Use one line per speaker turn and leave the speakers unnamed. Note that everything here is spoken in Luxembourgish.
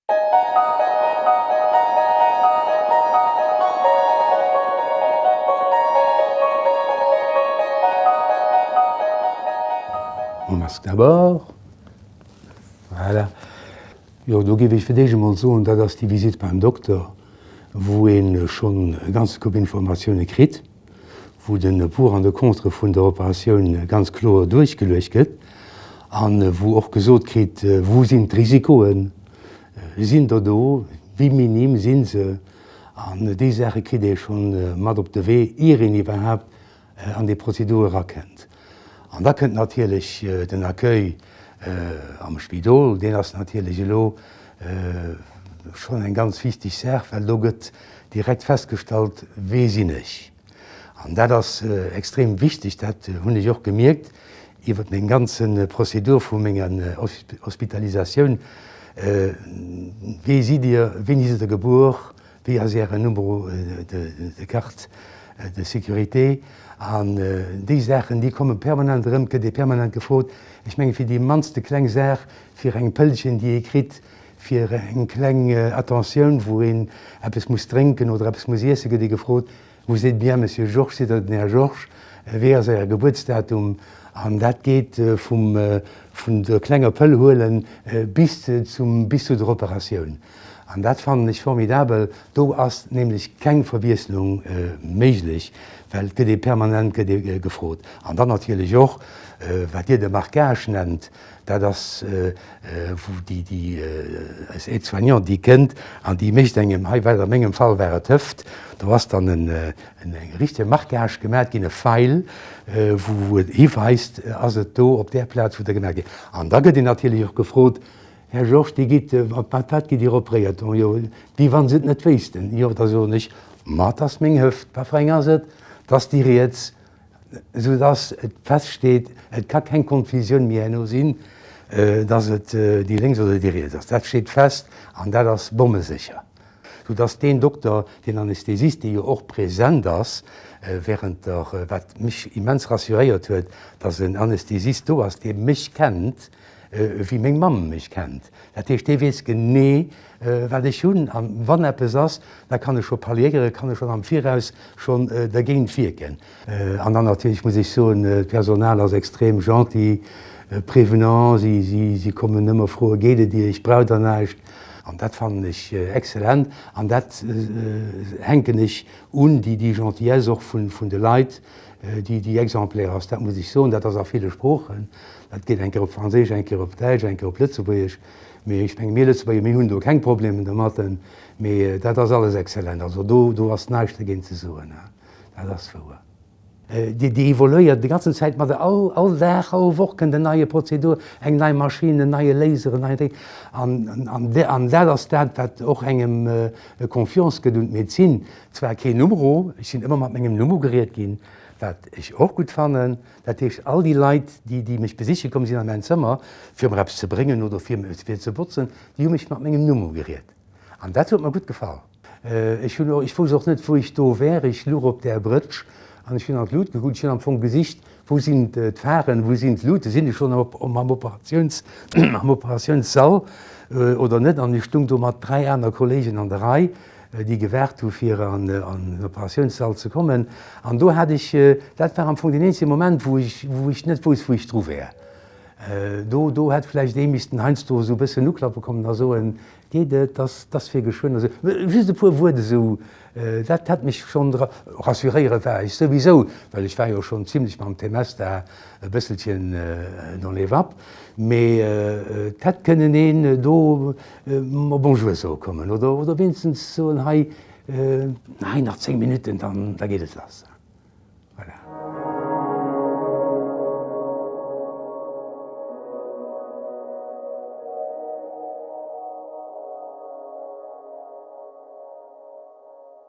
Mon masque d'abord. Voilà. Jo, do géif ech fir d'éischt emol soen, dat ass déi Visite beim Dokter, wou ee schonn e ganze Koup Informatioune kritt, wou de Pour an de Contre vun der Operatioun ganz kloer duerchgeluecht gëtt a wou och gesot kritt, wou sinn d'Risikoen, sinn der do, wéi minim si se. An déi Saache kritt ee schonn mat op de Wee, ier een iwwerhaapt an déi Prozedur erakënnt. An da kënnt natierlech den Accueil am Spidol. Deen ass natierlech elo schonn eng ganz wichteg Saach, well do gëtt direkt festgestallt, Wee sinn ech? An dat ass extrem wichteg, dat hunn ech och gemierkt iwwer meng ganze Prozedur vu menger Hospitalisatioun, Wee sidd Dir? Wéini sidd Der gebuer? Wéi ass Ären Numéro de carte de sécurité? An déi Saachen, déi komme permanent erëm, et gëtt ee permanent gefrot. Ech menge fir déi mannste kleng Saach, fir eng Pëllchen, déi ee kritt, fir eng kleng Attentioun, wou een eppes muss drénken oder eppes muss iessen, gëtt ee gefrot, Vous êtes bien Monsieur Georges? Sidd Der den Här Georges? Wéi ass Äre Gebuertsdatum? An dat geet vum vun der klenger Pëll huelen bis zum bis zu der Operatioun. An dat fannen ech formidabel. Do ass nämlech keng Verwiesslung méiglech, well et gëtt ee permanent gëtt ee gefrot. An dann natierlech och, wat Dir de Marquage nennt, dat ass wou déi déi eis Aide-soignante déi kënnt an déi mécht engem, hei war et a mengem Fall war et d'Hëft, do ass dann en en richtege Marquage gemat ginn, e Feil, wou et hiweist, ass et do op där Plaz wou der gemaach ginn. An da gëtt een natierlech och gefrot, Här Georges, Dir gitt, mat wat gitt Dir operéiert? Oh jo, wéi wa se et net wéissten. Jo, da soen ech, ma 't ass meng Hëft. Wat fir eng ass et? 't ass déi riets. Esou dass et feststeet, et ka keng Konfusioun méi herno sinn, dass et déi lénks oder déi riets ass. Dat steet fest an dat ass bommesécher. Sou dass deen Dokter, deen Anästhesist, dee jo och present ass während der, wat mech immens rassuréiert huet, dass en Anästhesist do ass, dee mech kennt, wéi meng Mamm mech kennt. Dat heescht, dee weess genee, wat ech hunn. A wann eppes ass, da kann e scho palliéieren, kann e schonn am Viraus schonn dergéint wierken. An dann natierlech muss ech soen, d'Personal ass extrem gentil, prévenant, si kommen ëmmer froen, Geet et Iech, braucht Der näischt? An dat fannen ech exzellent an dat hänken ech un, déi Gentillesse och vun de Leit, déi exemplaire ass. Dat muss ech soen, dat ass a ville Sproochen. Dat geet eng Kéier op Franséisch, eng Kéier op Däitsch, eng Kéier op Lëtzebuergesch. Mee ech menge mir Lëtzebuerger, mir hunn do keng Problemer domatten. Mee dat ass alles exzellent. Also do, do ass näischt dergéint ze soen. Dat ass wouer. Déi, déi evoluéiert déi ganzen Zäit mat. All, all Dag, all Woch kënnt en neie Prozedur, eng nei Maschinn, en neie Laser, en neien Ding. An, an, an dat ass dat, wat och engem Confiance gëtt un d'Medezin. Zwar keen Nummero, ech sinn ëmmer mat mengem Numm ugeriet ginn, wat ech och gutt fannen. Dat heescht, all déi Leit, déi, déi mech besiche komm sinn an mäin Zëmmer, fir mer eppes ze bréngen oder fir, fir ze botzen, déi hu mech mat mengem Numm ugeriet. An dat huet mer gutt gefall. Ech hunn och, ech wousst och net, wou ech do wär. Ech luch op där Brëtsch an ech hunn an d'Lut gekuckt. Ech hunn am Fong gesicht, wou sinn d'Pharen, wou sinn d'Lute, sinn ech schonn am Operatiouns, am Operatiounssall oder net? An ech stung do mat 3 aner Kollegen an der Rei, déi gewaart hu fir an den Operatiounssall ze kommen. An do hat ech, dat war am Fong deen eenzege Moment, wou ech, wou ech net wousst, wou ech dru wär. Do, do hätt vläicht ee missten heiansdo esou e bëssen uklappe kommen a soen, Geet et, dass, dass fir geschwënn esou, just e puer Wuert esou, dat hätt mech schonn rassuréiere war ech souwisou, well ech war jo schonn zimlech mam Temesta e bësselchen dans les vapes, mee et hätt kënnen een do mer Bonjour soe kommen oder, oder wéinstens soen, hei, hei nach 10 Minutten, dann, da geet et lass.